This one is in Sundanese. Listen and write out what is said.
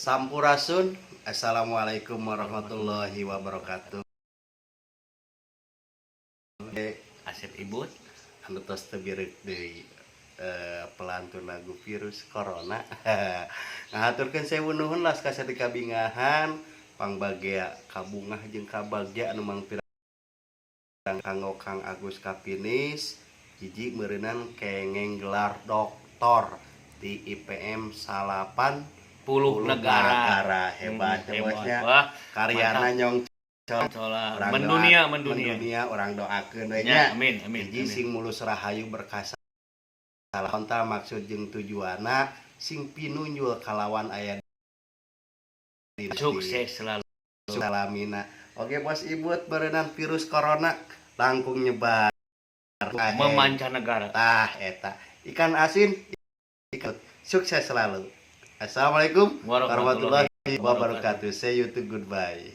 Sampurasun. Assalamualaikum warahmatullahi wabarakatuh. Asep Ibut. Anu tos teu bireuk deui, pelantun lagu Virus Corona. Ngahaturkeun sewu nuhun las kasih kabingahan, pangbagea kabungah jeung kabagja anu mangpirang kanggo Kang Agus Kapinis, hiji meureunan kengeng gelar doktor di IPM salapan puluh negara. Negara hebat. Hebat. Bosnya. Wah, karyana nyong cola. Urang mendunia, doa, mendunia. Mendunia, urang doakeun we Ya, nya. Amin, amin. Hiji, amin. sing mulus rahayu berkah salah konta maksud jeung tujuanna sing pinunjul kalawan aya di Sukses selalu. Salamina. Oke, Bos Ibut, berenang virus corona langkung nyebar memancanegara. Tah eta ikan asin ikan. Sukses selalu. Assalamualaikum warahmatullahi wabarakatuh. See you to goodbye.